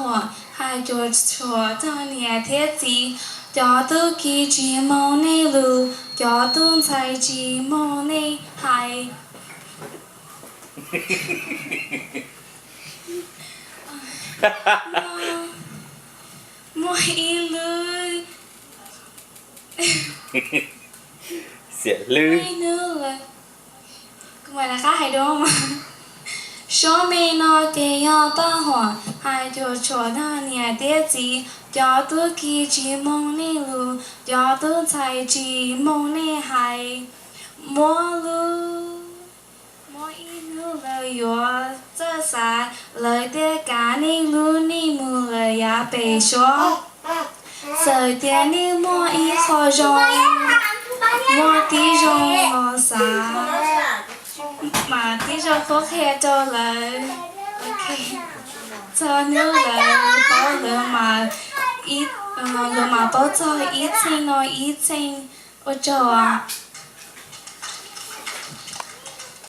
huam, hais cuag tshuam rau niam thiab txiv. Cov tub ki tsis mloog nej lus, cov tub ntxhais tsis mloog nej hais. Muaj ib lub, xiam hlwb, kuv mam rov qab hais dua. Suab me no ces yog paj huam, hais cuag tshuam rau niam thiab txiv. Cov tub ki tsis mloog nej lus, cov tub ntxhais tsis mloog nej hais. Muaj lub, muaj ib hnub lawv yuav txawj xav, lawv thiaj kav nej lub neej mus lawm yav pem suab. Txawm tias nej muaj ib qho zoo, muaj tib zoo los xav, mas tib zoo qhuab qhia rau lawv. Txog hnub lawv paub, lawv mam, lawv mam paub txog ib txheej no ib txheej. Ua tsaug.